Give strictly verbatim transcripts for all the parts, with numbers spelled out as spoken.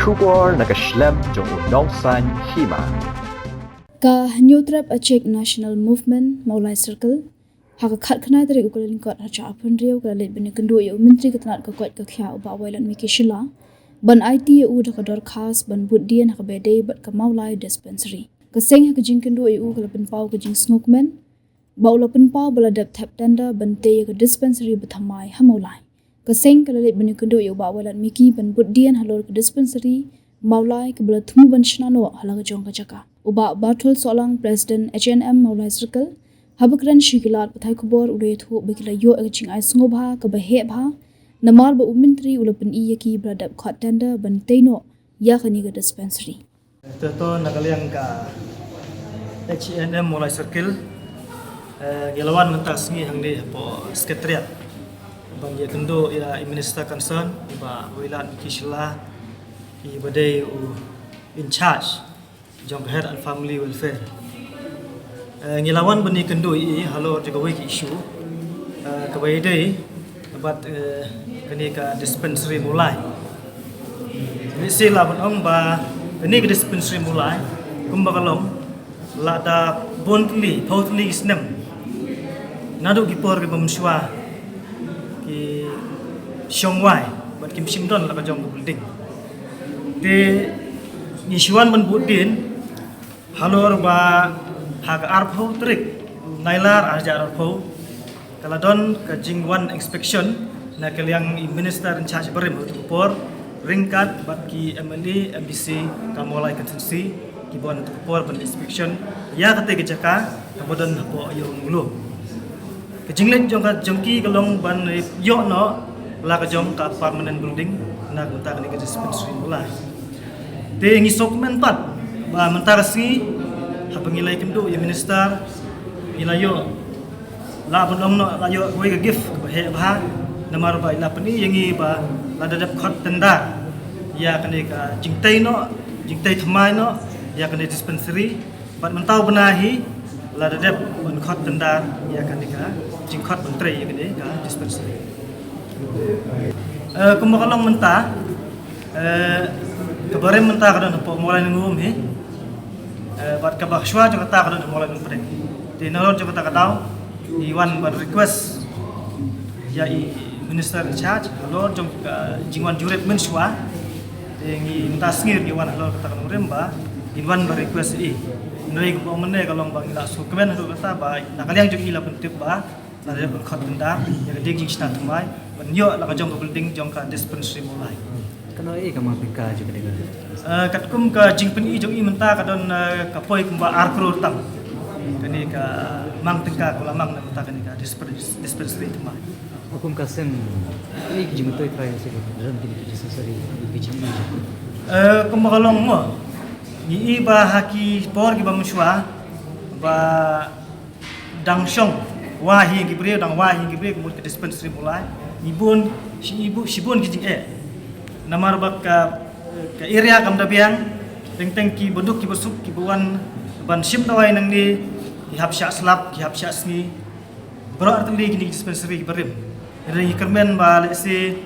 Khubor na ka shlem jong u Nongsaiñ Hima. Ka Hynñiewtrep Achik National Movement, Mawlai Circle, ha ka khatkhyndai tarik u Kyllalyngkot haduh arphew hynriew ka la leit ban ïakynduh ïa u Myntri ka tnat ka koit ka khiah u Bah Wailadmiki Shylla ban aiti ïa u da ka dorkhas ban bud dien ha kaba ïadei bad ka Mawlai Dispensary. Ka seng ha ka jingkynduh ïa u ka la pynpaw ka jingsngewkmen ba u la pynpaw ba la dep thep tender ban tei ïa ka dispensary bathymmai ha Mawlai. Ka seng ka la leit ban ïakynduh ïa u Bah Wailadmiki ban bud dien halor ka dispensary Mawlai kaba la thmu ban shna noh ha la ka jong ka jaka. U Bah Barthol Sohlang, President H N M Mawlai Circle, haba kren sha ki lad pathai khubor u la ïathuh ba ki la ïoh ïa ka jingai sngewbha kaba heh bha namar ba u Myntri u la pyni ïa ki ba la dep khot tender ban tei noh ïa kane ka dispensary. Te to na ka liang ka H N M Mawlai Circle, eh, ngi la wan mynta ka sngi hangne hapoh Secretariat ban ïakynduh ïa i Minister concern, i Bah Wailadmiki Shylla, i ba dei u in charge jong ka Health and Family Welfare. Eh, ngi la wan ban ïakynduh ïa i halor jong kawei ka issue, eh, kaba ïadei bad, eh, kane ka dispensary Mawlai. Ngi sngewlah ban ong ba kane ka dispensary Mawlai kumba ka long, lada bun tylli, phew tylli ki snem naduh ki por kiba mynshuwa ki shong wai bad kim shym don la ka jong ka building. Te ngi shu wan ban bud dien halor ba ha ka arphew tarik Nailar arhajar arphew ka la don ka jingwan inspection na ka liang i Minister in charge barim ha kata ka por ryngkat bad ki M L A, M D C ka Mawlai constituency, ki wan ha kata ka por ban inspection ïa kata ka jaka kaba don hapoh Ïew Mawlai. Ka jingleit jong ka jong ki ka long ban ïoh noh la ka jong ka permanent building na ka bynta kane ka dispensary Mawlai. Te ngi sngewkmen pat ba mynta ka sngi haba ngi la ïakynduh ïa i Minister, ngi la ïoh, lah ban ong noh, la ïoh kawei ka gift kaba heh bha namar ba i la pyni ïa ngi ba lada dep khot tender ïa kane ka jingtei noh, jingtei thymmai noh ïa kane dispensary. Bad mynta u bnai hi lada dep ban khot tender ïa kane ka jingkhot ban trei ïa kane ka dispensary. Eh, kumba ka long mynta, eh, ka barim mynta ka don hapoh Mawlai Nongrum hi. Eh, bad kaba shuwa jong kata ka don hapoh Mawlai Nongpdeng. Te nalor jong kata ka daw ngi wan ban request ïa i Minister in charge halor jong ka jingwan jurip mynshuwa. Te ngi mynta sngi ngi wan halor kata ka nongrim ba ngin wan ba request ïa i. Hynrei kumba ong mynne ka long ba ngi la sngewkmen halor kata ba na ka liang jong i la pyntip ba la dep ban khot tender ïa ka dei ka jingshna thymmai ban ïoh la ka jong ka building jong ka dispensary Mawlai. Katno ïa ka mang tyngka jong ka dei ka? Eh, katkum ka jingpyni jong i mynta ka don, eh, ka poi kumba ar klur tam kane ka mang tyngka ka la mang na mynta kane ka dispens-, dispensary thymmai. Kum ka seng, ïa ki jingmyntoi trai sha ki ram kine ki jingsansari, ki jingmyntoi. Eh, kumba ka long mo, ngi i ba ha ki por kiba mynshuwa ba dang shong wai hi ki briew, dang wai hi ki briew ka mut ka dispensary Mawlai. Ngi bun, shi i bu, shibun ki jingeh. Namar ba ka, ka area kam da biang, teng teng ki baduk ki basuk ki ba wan ban shim dawai nangne, ki hap shah slap, ki hap shah sngi. Baroh artylli kine ki dispensary ki barim. Hynrei ngi kyrmen ba lehse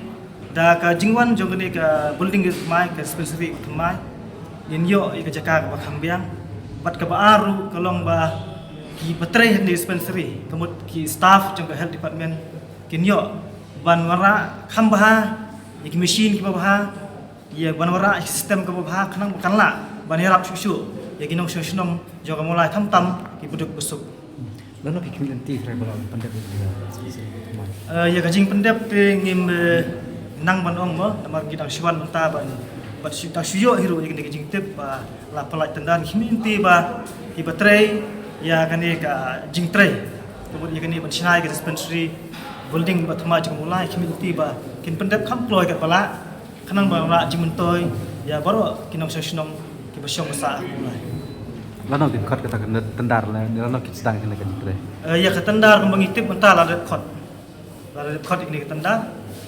da ka jingwan jong kane ka building ka thymmai, ka dispensary ka thymmai, ngin ïoh ïa ka jaka kaba kham biang. Bad kaba ar ruh ka long ba ki ba trei ha kane ka dispensary, ka mut ki staff jong ka health department, kin ïoh ban wanrah kham bha ïa ki machine kiba bha, ïa ban wanrah ïa ki system kaba bha khnang ba kan lah ban ïarap shuh shuh ïa ki nongshong shnong jong ka Mawlai, khamtam ki baduk basuk. Lano ki khmih lynti trai ba la pyndep ïa ka jingpyndep? Eh, ïa ka jingpyndep te ngim, eh, nang ban ong mo, namar ngi dang shu wan mynta ban, ban shu, dang shu ïoh hi ruh ïa kane ka jingtip ba la pynlait tender. Ngi khmih lynti ba ki ba trei ïa kane ka jingtrei, ka mut ïa kane ban shna ïa ka dispensary building ba thymmai jong ka Mawlai, ngi khmih lynti ba kin pyndep kham kloi katba lah. Khnang ba la jingmyntoi ïa baroh ki nongshong shnong kiba shong ba sah ha Mawlai. Lano ki khot kata ka tender, lano ki sdang kane ka jingtrei? Eh, ïa ka tender kumba ngi tip mynta la dep khot. La dep khot ïa kane ka tender.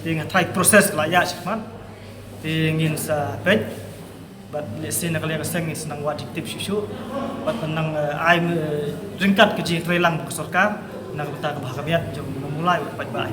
Te nga tharai process ka la ïaid shakhmat. Te ngin sa peit. Bad lehse na ka liang ka seng ngin sa nang wad jingtip shuh shuh. Bad nang, eh, ai, eh, ryngkat ka jingtrei lang ka sorkar na ka bynta ka bha ka miat jong u nong Mawlai bad paidbah.